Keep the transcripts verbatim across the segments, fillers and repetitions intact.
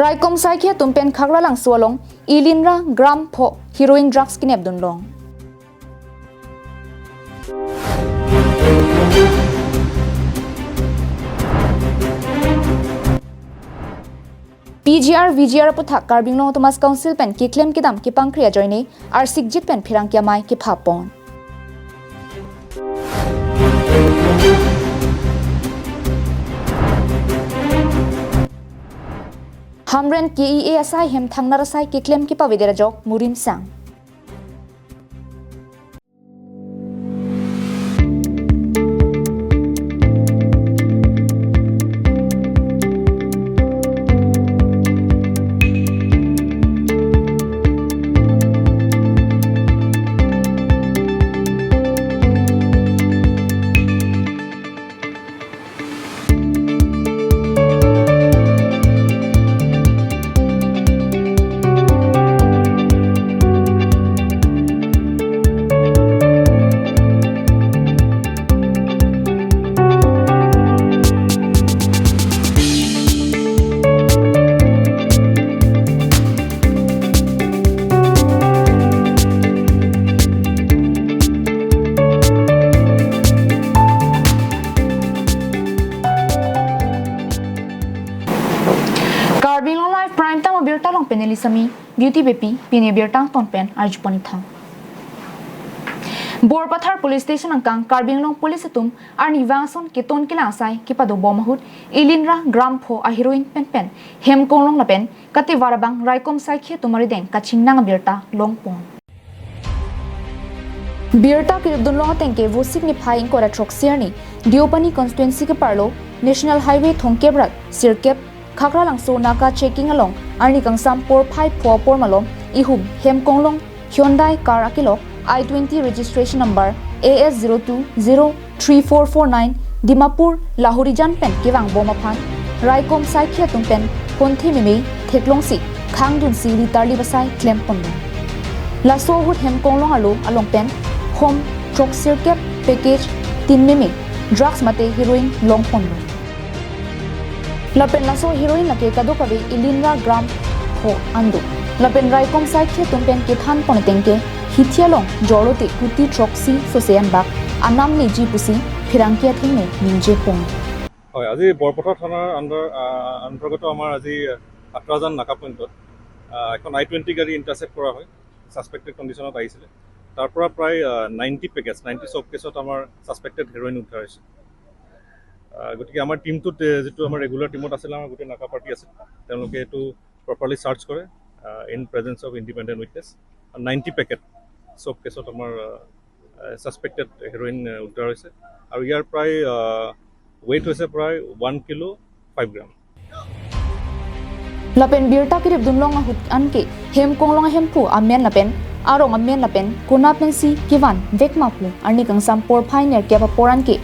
Raikom saikhi atum pen Khakralangso along Ilinra gram pho heroin drugs kinep dunlong. P G R V G R aputhak Karbi Anglong Autonomous Council pen keklem kedam kepangkri ajoine arsikjit pen pherangke amei kepha pon. Hamren K E A asai hem thangnar asai keklem kepavedet ajok murim sang. Karbi Anglong Live Prime Time abirta along pen neli Sami, Beauty Beypi, pini abirta angton pen arjupon ithang. Borpathar Police Station angkang Karbi Anglong Police atum arni vang ason keton kelang asai kepadobom ahut Ilinra gram pho a heroin pen pen hem konglong lapen katevar abang raikom saikhi atum arideng kachingnang abirta longpon. Birta kirip dunlong ateng ke Vosik niphai ingkoi ra throksi arni Deopani constituency keparlo National Highway thomkep ra sirkep Khakralangso naka checking along arni kangsam porphai pho apor malom ihum hem konglong Hyundai car akelok I twenty registration number A S zero two zero three four four nine Dimapur Lahorijan pen kevangbom aphan raikom saikhi atum pen honthe meme theklongsi khangdunsi litarli basai klem ponlo. Laso ahut hem konglong arlo along pen hom throksirkep package tin meme drugs mate heroin longponlo. Lapen laso heroin lake kadokave Ilinra gram pho an do. Lapen raikom saikhi atum pen kethan pon ateng ke hithi along jorlote kuti throksi sose anbak anam neji pusi pherangke athengno ningje pon. হয়, আজি বৰপথাৰ থানাৰ আণ্ডাৰ, আহ, অন্তৰ্গত আমাৰ আজি আত্ৰাজান নাকা পইণ্টত, আহ, এখন আই টুৱেণ্টি গাড়ী ইণ্টাৰচেপ্ট কৰা হয়। ছাছপেক্টেড কণ্ডিশ্যনত আহিছিলে। তাৰ পৰা প্ৰায়, আহ, নাইণ্টি পেকেজ, নাইণ্টি চব কেছত আমাৰ ছাছপেক্টেড হেৰইন উদ্ধাৰ হৈছে। আহ, গতিকে আমাৰ টিমটোত, এ, যিটো আমাৰ ৰেগুলাৰ টিমত আছিলে, আমাৰ গোটেই নাকা পাৰ্টি আছিল, তেওঁলোকে এইটো প্ৰপাৰলি চাৰ্চ কৰে, আহ, in presence of independent witness। Ninety packet চব কেছত আমাৰ, আহ, আহ, ছাছপেক্টেড হেৰইন, আহ, উদ্ধাৰ হৈছে আৰু ইয়াৰ প্ৰায়, আহ, ৱেইট হৈছে প্ৰায় ওৱান কিলো ফাইভ গ্ৰাম। Lapen birta kirip dunlong ahut anke hem konglong ahemphu amen lapen arong amen lapen kona pensi kevan vekma pu arni kangsam porphai nerkep apor anke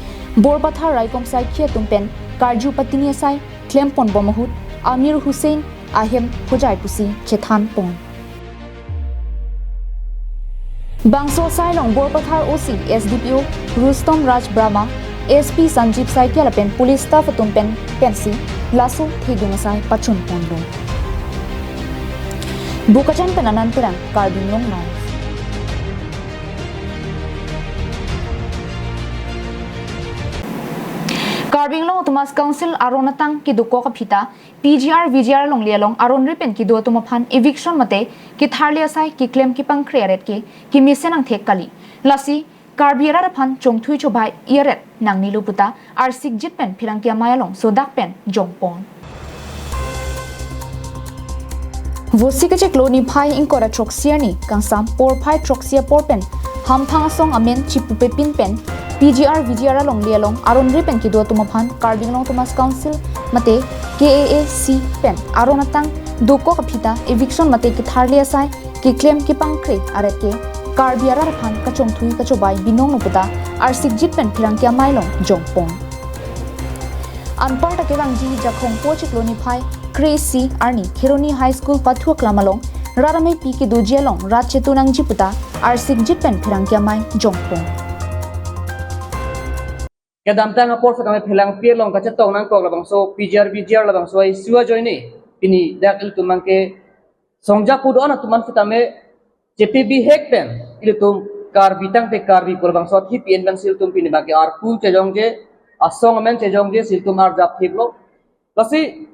Borpathar raikom saikhi atum pen karju patini asai klem ponbom ahut Amir Hussain ahem hojai pusi chethan pon. Bangso asai along Borpathar O C, S D P O Rustom Raj Brahma, S P Sanjeev Saikia lapen police staff atum pen pensi laso thedung asai pachun ponlo. Bokajan pen Anand Terang, Karbi Anglong Live. Karbi Anglong Autonomous Council aron atang kedokok aphi ta P G R V G R alongle along aronri pen kedo atum aphan eviction mate ketharli asai keklem kepangkre aret ke kemesen angthek kali. Lasi Karbi arat aphan chongthui chobei aret nangnelo puta arsikjit pen pherangke amei along sodak pen jongpon. Vosik kachiklo niphai ingkoi ra throksi arni kangsam porphai throksi apor pen Hamphang Asong amen chipupepin pen P G R V G R alongle along aronri pen kedo atum aphan Karbi Anglong Autonomous Council mate K A A C pen aron atang dokok aphi ta eviction mate ketharli asai keklem kepangkre aret ke Karbi arat aphan kachongthui kachobei binonglo puta arsikjit pen pherangke amei along jongpon. Anparta kevangji Jakhong pochiklo niphai kre-isi arni Kheroni High School pathu aklam along rat ameipi kedoji along rat chetu nangji puta arsikjit pen pherangke amei jongpon. Kedamtang apor sekami pherangke along kachetong nangkok labangso P G R V G R labangso issue ajoine Pini dak ilitum abangke songja pu do-an atum an sitame chepi bihek pen ilitum Karbi tangte Karbi pu labangso athip pen pensi ilitum pini abangke arpu chejongje, asong amen chejongje si ilitum arjap thiplo. Lasi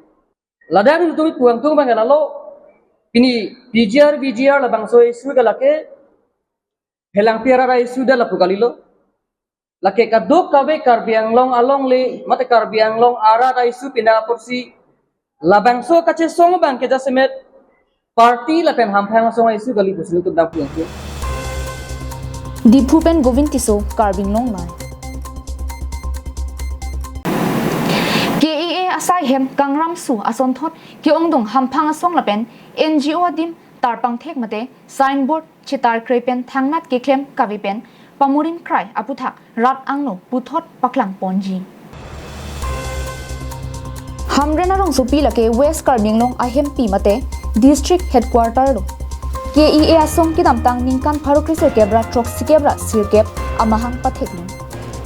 ladak ilitum pu angtung abangke lalo, pini P G R, V G R labangso issue ke lake Phelangpi arat a-issue det lapu kalilo. Lake kadokave Karbi Anglong alongle mate Karbi Anglong arat a-issue pina apotsi labangso kachesong abangke jasemet party lapen hamphang asong a-issue kali pusi ilitum dam pulang. Diphu pen Govind Tisso, Karbi Anglong Live. K E A asai hem Kangram Su asonthot ke-ongdung hamphang asong lapen N G O adim tarpangthek mate signboard chetarkre pen thangnat keklem kave pen pamurim krai aputhak rat angno puthot paklang ponji. Hamren arongsopi lake West Karbi Anglong ahempi mate district headquarter lo K E A asong kedamtang ningkan pharo kre sirkep ra throksi kep ra sirkep amahang patheklo.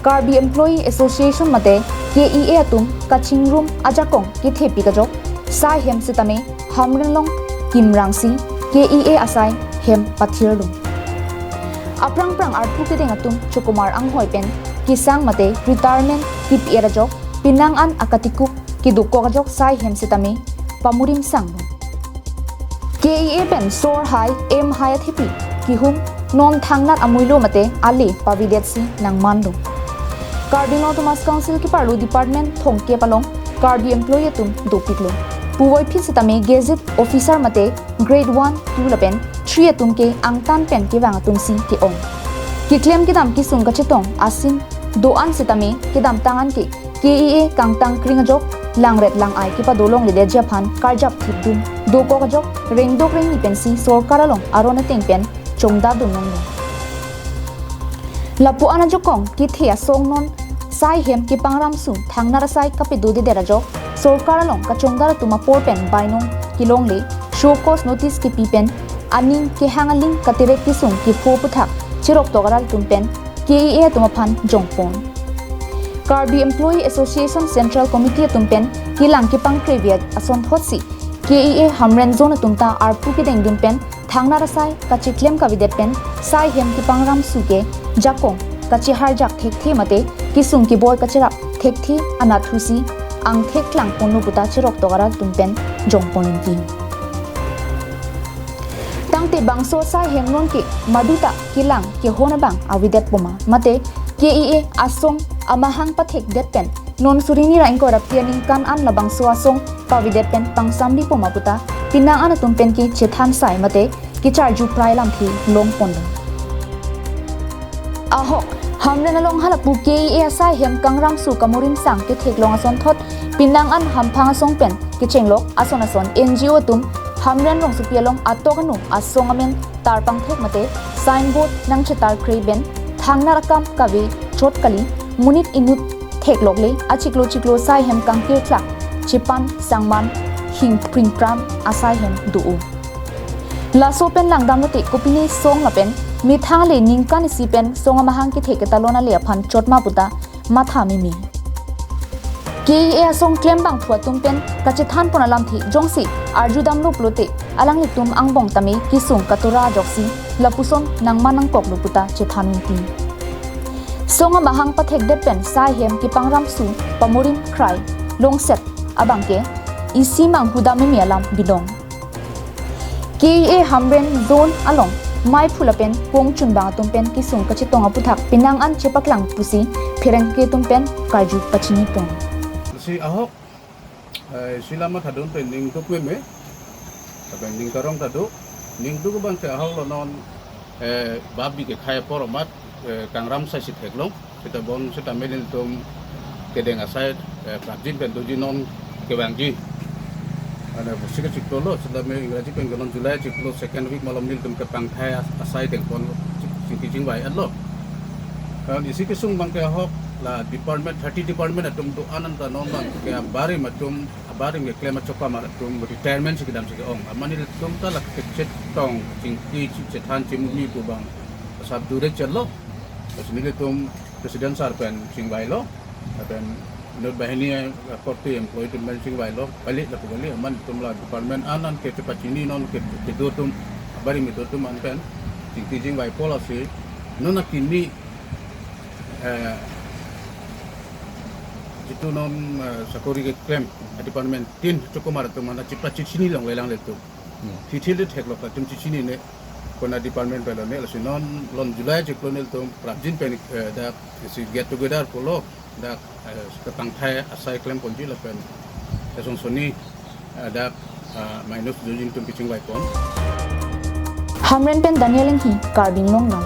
Karbi Employee Association mate K E A atum kachingrum ajakong kethepi kajok sai hem sitame Hamren along kimrangsi K E A asai hem pathirlo. Aphrang phrang arpu kedeng atum chokomar anghoi pen kesang mate retirement kepi-et ajok penang an akatikuk kedokok ajok sai hem sitame pamurim sanglo. K E A pen sor hai, em hai athepi kehum non thangnat amuilo mate ale pavedetsi nangmanlo. Karbi Anglong Autonomous Council keparlo department thomkep along Karbi employee atum dopiklo. Puvoiphit sitame gazette officer mate grade one, two lapen three atum ke angtan pen kevang atumsi ke-ong. Keklem kedam kesung kachetong asin do-an sitame kedamtang an ke K E A kangtang kring ajok langret lang-ai kepado longledetji aphan karjap thipdun dokok ajok rengdok rengni pensi sorkar along aron ateng pen chongdadun longlo. Lapu-an ajakong kethe asong non sai hem kepangram su thangnat asai kapedodedet ajok sorkar along kachongdar atum apor pen bainong kelongle show cause notice kepi pen aning kehang aling katerek kesung kepho aputhak cheroktok arat atum pen K E A atum aphan jongpon. Karbi Employee Association Central Committee atum pen kelang kepangkrevi asonthotsi K E A Hamren zone atum ta arpu kedengdun pen thangnat asai kacheklem kavedet pen sai hem kepangram su ke jakong kacheharjak thekthe mate kesung keboi kacherap thekthe anatthusi angthek klangponlo puta cheroktok arat atum pen jongpon inti. Tangte bangso sai hem non ke maduta kelang kehon abang avedetpo ma mate K E A asong amahang pathekdet pen non suri hini ra ingkoi ra phli aningkan an labangso asong pavedet pen pangsamripo ma puta penang an atum pen ke chethan sai mate kecharju prai lamthe longponlo. Ahok, Hamren along halapu K E A asai hem kangram su kamurim sang ketheklong asonthot penang an hamphang asong pen kechenglok ason ason N G O atum Hamren rongsopi along atok anu asong amen tarpangthek mate signboard nangchetarkre pen thangnat akam kave chot kali, monit inut theklokle, achiklo chiklo sai hem kangkirklak chepan sangman hing pringpram asai hem do-o. Laso pen langdamlote kopine song lapen methang ale ningkan isi pen song amahang kethe ketalon ale aphan chot ma puta matha meme. K E A asong klembangphu atum pen kachethanpon alamthe jongsi arjudamlo pulote alanglitum angbong tame kesung katura ajoksi lapuson nangman nangkoklo puta chethan unti. Song amahang pathekdet pen sai hem kepangram su pamurim krai longset abangke isi manghudam meme alam binong. K E A Hamren zone along maiphu lapen kongchunbang atum pen kesung kachetong aputhak penang an chepaklang pusi pherangke atum pen karju pachinipon. Si ahok, eh, isi lam mathadun pen ning duk meme, lapen ning karong ta do, ning duk abangke ahok lo non, eh, babi kekhei apor amat, eh, kangram sai si theklong. Seta bonseta nelitum kedeng asai, eh, prapjin pen doji non kevangji. Ane pusi kechiklo lo, seta me Ingraji pen ke non July chiklo second week malom nelitum kepangthai as-, asai dengpon ching-, chingki chingvai-etlo. Kan isi kesung abangke ahok la department, thirty department atum do-an an ta non abangke abarim atum, abarim keklem achokam atum retirement si kedam si ke-ong. Amat nelitum ta la kechetong chingki chi-, chethan chimumi pu abang asap dure chetlo. Lasi nelitum President sir pen chingvailo, lapen Inut banghini, eh, korte employee atum pen chingvailo, kali lapu kali, amat itum la department an an ke chepachini non ke, kedo atum, abari medo atum an pen chingki chingvaipo lasi, non akimi, eh, jitu non, eh, sakori keklem a department tin chukumar atum an chepachini longlelang letum. Hmm. Thithil de theklong atum chechinine, kona department pen lone, lasi non lon July chiklo nelitum prapjin pen, eh, dak si get together pulo, dak, eh, kepangthai asai klemponji lapen eson soni, eh, dak, eh, minus dojin atum kachingvaipon. Hamren pen Daniel Enghi, Karbi Anglong Now.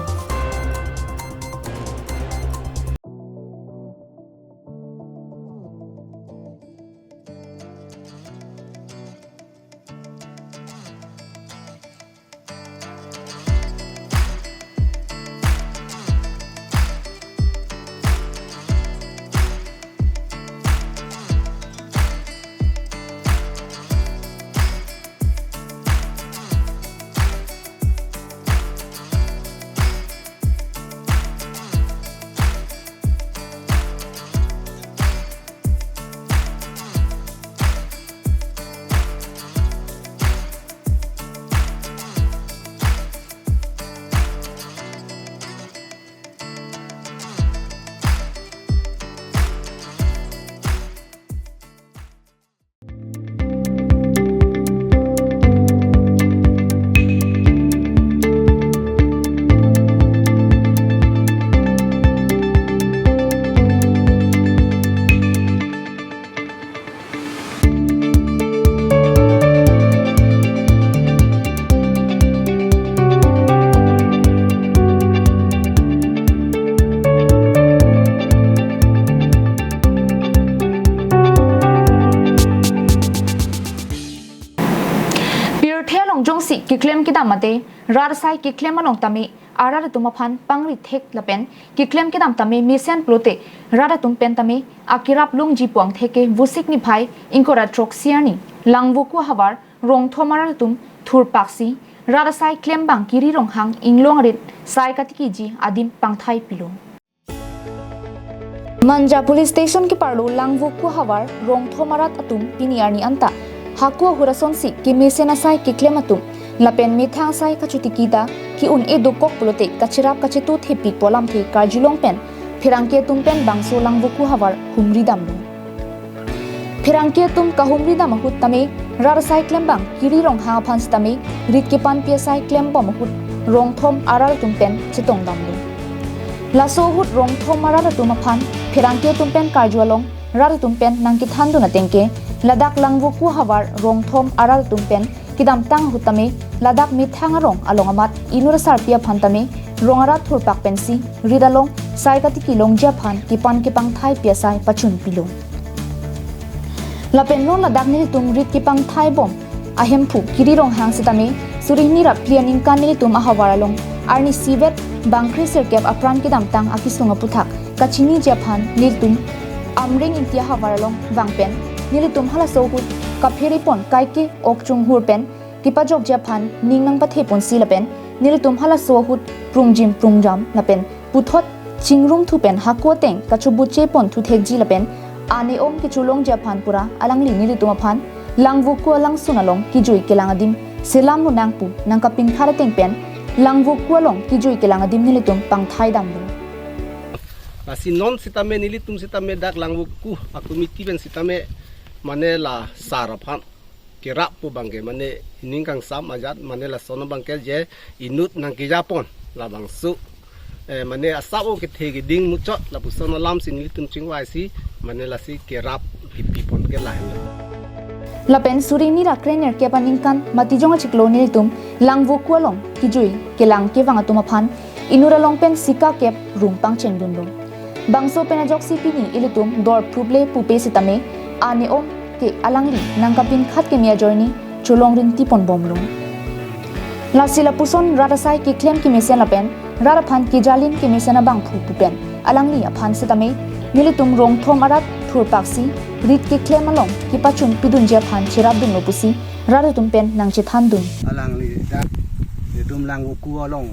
Pirthe along jongsi keklem kedam mate, rat asai keklem along tame, arat atum aphan pangri thek lapen keklem kedam tame mesen pulote, rat atum pen tame akerap longji pu angthek ke Vosik niphai ingkoi ra throksi arni Langvoku ahavar Rongthom arat atum thurpaksi, rat asai klembang Kiri Ronghang inglong arit sai katikiji adim pangthai pilo. Manja Police Station keparlo Langvoku ahavar Rongthom arat atum pini arni anta hako ahut asonsi kemesen asai keklem atum lapen methang asai kachotiki ta ke-un-e dokok pulote kacherap kachetu thepik pu alamthe karjulong pen pherangke atum pen bangso Langvoku ahavar humri damlo. Pherangke atum kahumri dam ahut tame, rat asai klembang Kiri Ronghang aphan sitame, rit kepanpi asai klembom ahut Rongthom arat atum pen chetong damlo. Laso ahut Rongthom arat atum aphan pherangke atum pen karju along, rat atum pen nangkethandun ateng ke, ladak Langvoku ahavar Rongthom arat atum pen kedamtang ahut tame, ladak methang arong along amat inut asarpi aphan tame rong arat thurpak pensi rit along sai katiki longji aphan kepan kepangthaipi asai pachun pilo. Lapen non ladak nelitum rit kepangthaibom ahemphu Kiri Ronghang sitame, suri hini ra phli aningkan nelitum ahavar along arnisi vet bangkre sirkep apran kedamtang akesung aputhak kachiniji aphan nelitum Amreng Ingti ahavar along vang pen, nelitum halaso ahut kapherepon kaike ok chunghur pen kepajokji aphan ning nangpatheponsi lapen nelitum halaso ahut prungjim prungjam lapen puthot chingrumthu pen hako ateng kachobutchepon thuthekji lapen ane-om kecholongji aphan pura alangli nelitum aphan Langvoku alangsun along kejui kelang adim selam lonang pu nangkapinkhat ateng pen Langvoku along kejui kelang adim nelitum pangthai damlo. Lasi non sitame nelitum sitame dak Langvoku akomiti pen sitame mane la sar aphan kerap pu abangke mane ining kangsam ajat mane lason abangke je inut nangkejapon labangso, eh, mane asap o kethe keding muchot lapuson alamsi nelitum chingvaisi mane lasi kerap kepipon ke lahenlo. Lapen suri hini ra krenerkep aningkan Matijong achiklo nelitum Langvoku along kejui kelang kevang atum aphan inut along pen sika kep rung pangchengdunlo. Bangso pen ajoksi pini ilitum dor phruple pupe sitame ane-om ke alangli nangkapinkhat keme ajoine cholong rinti ponbomlo. Lasi lapuson rat asai keklem kemesen lapen rat aphan kejalin kemesen abangphu pu pen alangli aphan sitame nelitum Rongthom arat thurpaksi rit keklem along kepachun pidunji aphan cherapdunlo pusi rat atum pen nangchethandun. Alangli dak nelitum Langvoku along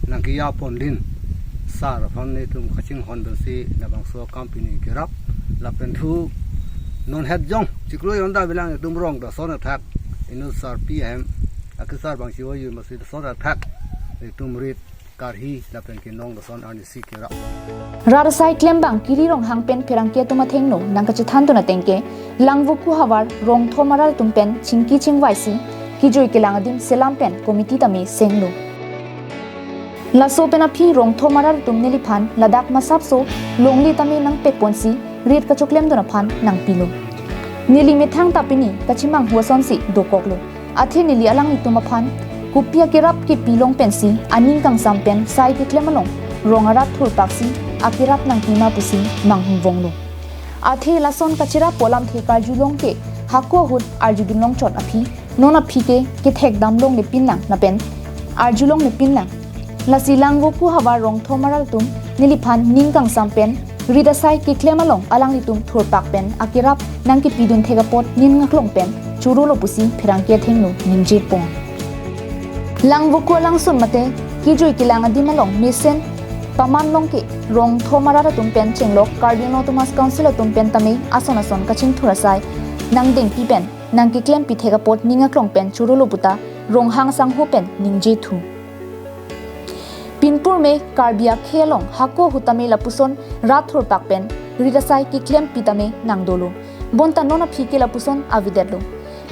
nangkejapon din sar aphan nelitum kachinghon dunsi labangso akam pini kerap. Lapen thu non het jong chiklo yon ta bilang itum rong doson athak inut sarpi ahem akesar bang chiwo yu masi doson athak itum rit karhi lapen kinong doson arnisi kerap. Rat asai klembang Kiri Ronghang pen pherangke atum athengno nangkachethan dun ateng ke Langvoku havar Rongthom arat atum pen chingki chingvaisi kejui kelang adim selam pen committee tame senglo. Laso pen aphi Rongthom arat atum neliphan ladak masapso longle tame nangpekponsi rit kachoklem dun aphan nangpilo. Neli methang ta pini kachimanghu asonsi dokoklo. Athe neli alanglitum aphan kopi akerap kepi long pensi aning kangsam pen sai keklem along rong arat thurpaksi akerap nangpima pusi manghuvonglo. Athe lason kacherap pu alamthe karjulong ke hako ahut arjudun longchot aphi non aphi ke kethek damlongle pinlang lapen arjulongle pinlang. Lasi Langvoku havar Rongthom arat atum neliphan ning kangsam pen rit asai keklem along alanglitum thurpak pen akerap nangkepidun thek apot ning ngaklong pen chorolo pusi pherangke athengno ningjepon. Langvoku alangsun mate kejui kelang adim along mesen paman long ke Rongthom arat atum pen chenglok Karbi Anglong Autonomous Council atum pen tame ason ason kachingthur asai nangdengpi pen nangkeklempi thek apot ning aklong pen chorolo puta Ronghang sangho pen ningjethu. Pinpur me Karbi akhei along hako ahut tame lapuson rat thurpak pen rit asai keklempi tame nangdolo. Bonta non aphi ke lapuson avedetlo.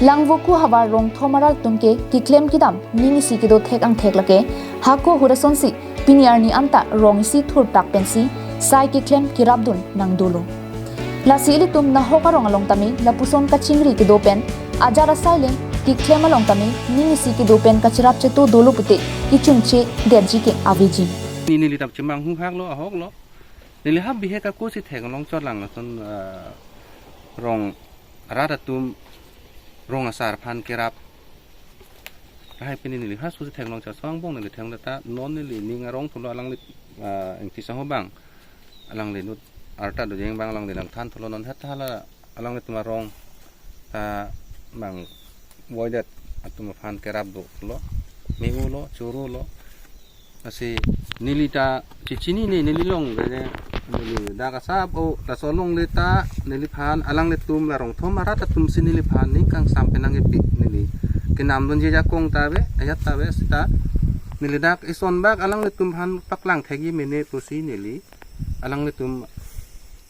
Langvoku havar Rongthom arat atum ke keklem kedam ning isi kedo thek angthek lake hako ahut asonsi pini arni anta rong isi thurpak pensi sai keklem kerapdun nangdolo. Lasi ilitum nahok arong along tame lapuson kachingri kedo pen ajat asai le keklem along tame ning isi kedo pen kacherap cheto dolo pute kechungche detji ke aveji. Ni neli tap chemanghu haklo ahoklo. Neli hap bihek ako si thek longchot lang lason, ah, rong arat atum rong asar aphan kerap. Lahai pini neli hasu si thek longchot asong bong neli thek data non neli ning arong thulo alangli, ah, engti sangho bang. Alangli nut arta dojeng bang alangli nangthan thulo non het hala alanglitum arong ta bang voidet atum aphan kerap dolo, me-olo, chorolo. Lasi neli ta chechinine, neli longle ne, neli dak asap o, laso longle ta neliphan alanglitum la Rongthom arat atum si neliphan ning kangsam pen nangkepi neli kenamdunji ajakong ta ave, ajat ta ave seta neli dak ison bak alanglitum aphan paklang thekji mene pusi neli alanglitum,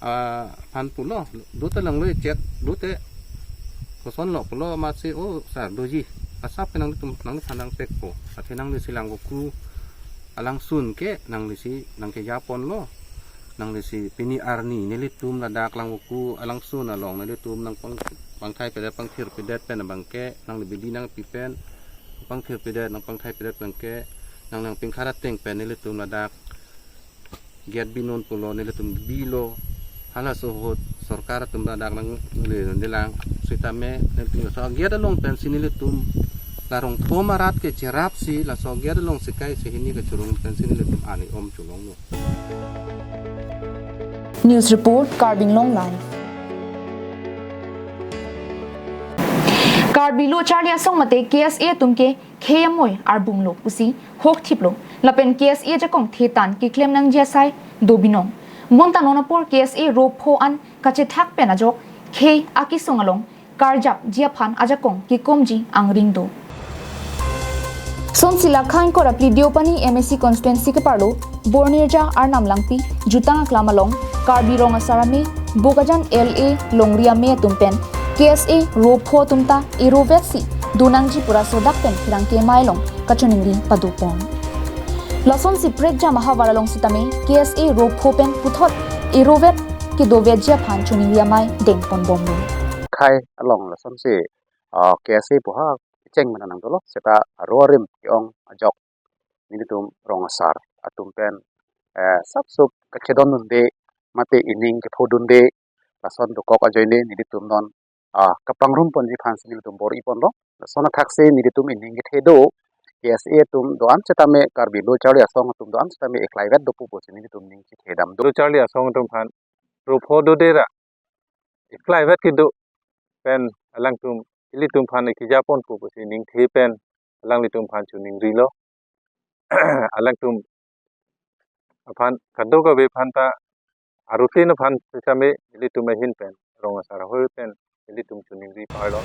ah, aphan pulo, dote langlo echek, dote kosonlo pulo amatsi, "O sar, doji. Asap ke nanglitum, nangliphan nangpekpo. Athe nangli si Langvoku alangsun ke nangli si nangkejaponlo. Nangli si pini arni nelitum ladak Langvoku alangsun along nelitum nangpang, pangthai pedet, pangthir pedet pen abang ke, nangli bidi nangpi pen pangthir pedet, nangpangthai pedet abang ke, nang nangpingkhat ateng pen nelitum ladak gate binun pulo, nelitum bilo, halaso ahut sorkar atum ladak nangle nangle lang, sitame nelitum laso gate along pensi nelitum la Rongthom arat ke cherapsi laso gate along sekai sehini kechurung pensi nelitum ani om cholonglo." News report, Karbi Anglong Live. Karbi Lo Charli Asong mate K S A atum ke khei amoi arbunglo pusi hokthiplo. Lapen K S A ajakong thetan keklem nangji asai do binong. Bonta non apor K S A ropho an kachethak pen ajok khei akesung along karjapji aphan ajakong kekomji angring do. Sonsi la khain kora pli Deopani M A C constituency keparlo Bornirja Arnam Langpi jutang aklam along Karbi Rong Asar Amei Bokajan L A Longri Amei atum pen K S A ropho atum ta erovetsi donangji pu laso dak pen pherangke amei along kachiningri padopon. Lasonsi prekjam ahavar along sitame K S A ropho pen puthot erovet kedovetji aphan chiningri amei dengponbomlo. Khei along lasonsi, ah, K S A pu ha cheng mana nangdolo seta aro arim ke-ong ajok nelitum rong asar atum pen, eh, sapsup kachedondunde mate ining kephodunde lason dokok ajoine nelitum non, ah, kapangrumponji aphansi nelitum bor-iponlo. Lason athaksi nelitum ining kethe do, K S A atum do-an setame, Karbi Lo Charli Asong atum do-an setame eklaivet dopo pusi nelitum ning chethedam do. Lo Charli Asong atum aphan ropho dodera eklaivet kedo pen alangtum ilitum aphan ekijaponpo pusi ningthe pen alanglitum aphan chiningrilo. Alangtum aphan kadokave aphan ta Arutin aphan sitame ilitum ahin pen rong asar ahoi pen ilitum choningri parlo.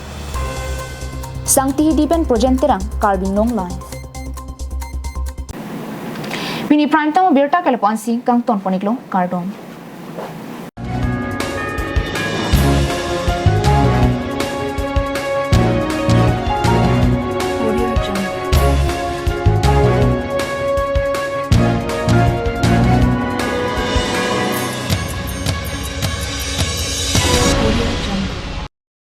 Sangti Hidi pen Projen Terang, Karbi Anglong Live. Pini prime time abirta keleponsi kangton pon-iklo, kardom.